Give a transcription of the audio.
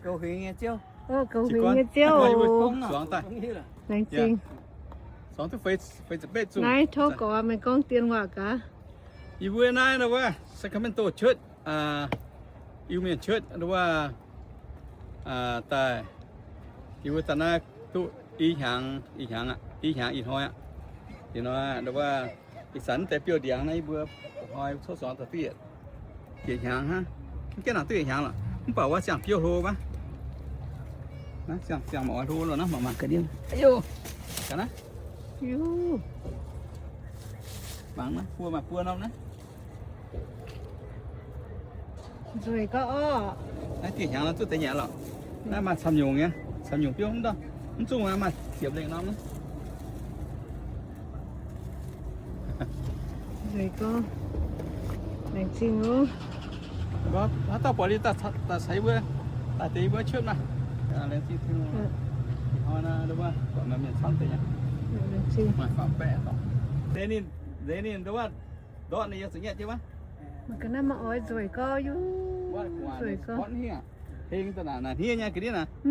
Goux huingx nyei ziouv. Goux huingx nyei ziouv. Laengz zingh. Naaiv tov gorx meih gorngv dien waac gaax. Yie mbuo naaiv ndau wuov Sacramento Church, Iu-Mienh Church ndau wuov daaih, yie mbuo daaih naaiv duqv i hnyangx, i hnyangx aqv, i hnyangx ih hnoi aqv. Ih hnoi ndau wuov ih zanc deix biouv ndiangx naaiv yie mbuo hnoi coqv zuangx daaih duqv yietc, yietc hnyangx hnangv. Mv gaengh nangc duqv yietc hnyangx lorqc, mv baac wuov ziangh biouv hlo maiv, ziangh, ziangh mangc oix hlo lorqc naaiv, mangc mangc ga'ndiev. Mangc naaiv buo maaih buo norm naaiv. Nzueic gauh orqc. Naaiv dieh hnyangx nor duqv deix nyanc lorqc. Naaiv maaih camv nyungc nyei, camv nyungc biouv mv daaih, mv zungh maaih ziepc lengh norm naaiv. Nzueic gauh. Laengz zingh oc. Haaix dauh buatc liuz daaih ceix mbuo, daaih deix mbuo cuotv maah. Laengz zingh Tin-Hungh. Ih hnoi naaiv ndau wuov buatc maaih mienh camv deix nyei. Maaih faam-baeqc dorngx. Deix ninh, deix ninh ndau wuov ndortv ninh yiem zuqc nyetv jienv wuov. Mangc gaax naaiv maaih oix nzueic gauh, yuv, nzueic gauh. Heng daaih naaic, naaic hniev nyei ga'ndiev naaic. Mv